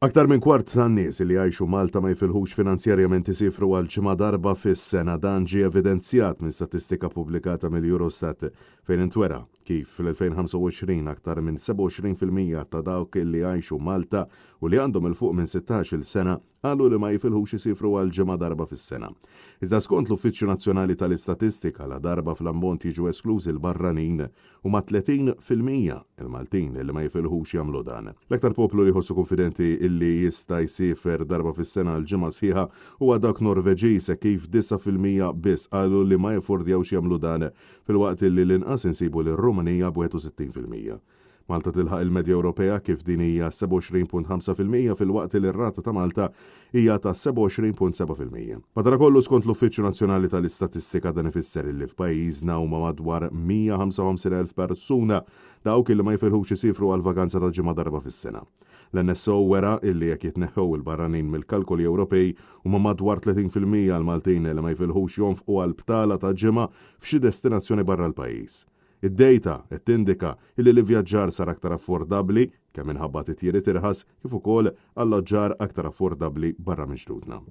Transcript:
Aktar minn kwart tan-nies li jgħixu Malta ma jifilħux finanzjarjament isifru għal ġimgħa darba fis-sena. Dan ġie evidenzjat minn statistika pubblikata mill-Eurostat fejn intwera kif fl-2025 aktar minn 27% ta' dawk li jgħixu Malta u li għandhom 'il fuq minn 16-il sena qalu li ma jifilħux isifru għal ġimgħa darba fis-sena. Iżda skont l-Uffiċċju Nazzjonali tal-Istatistika, ladarba fl-ammont jiġu esklużi l-barranin, huma 30% il-Maltin li ma jifilħux jagħmlu dan. L-aktar poplu li jħossu kunfidenti li jista' jsiefer darba fis-sena għal ġimgħa sħiħa huwa dak Norveġiż hekk kif 9% biss qalu li ma jaffordjawx jagħmlu dan filwaqt li l-inqas insibu lir-Rumanija b'61%. Malta tilħaq il-medja Ewropea kif din hija 27.5% filwaqt li r-rata ta' Malta hija ta' 27.7%. Madanakollu skont l-Uffiċċju Nazzjonali tal-Istatistika dan ifisser illi f'pajjiżna huma madwar 155,000 persuna dawk illi ma jifilħux isifru għal vaganza ta' ġimgħa darba fis-sena. L-NSO wera illi jekk jitneħħew il-barranin mill-kalkoli Ewropej huma madwar 30% l-Maltin li ma jifilħux jonfqu għal btala ta' ġimgħa f'xi destinazzjoni barra l-pajjiż. Id-dejta qed tindika illi l-ivvjaġġar sar aktar affordabbli, kemm minħabba titjiriet irħas kif ukoll alloġġar aktar affordabbli barra minn xtutna.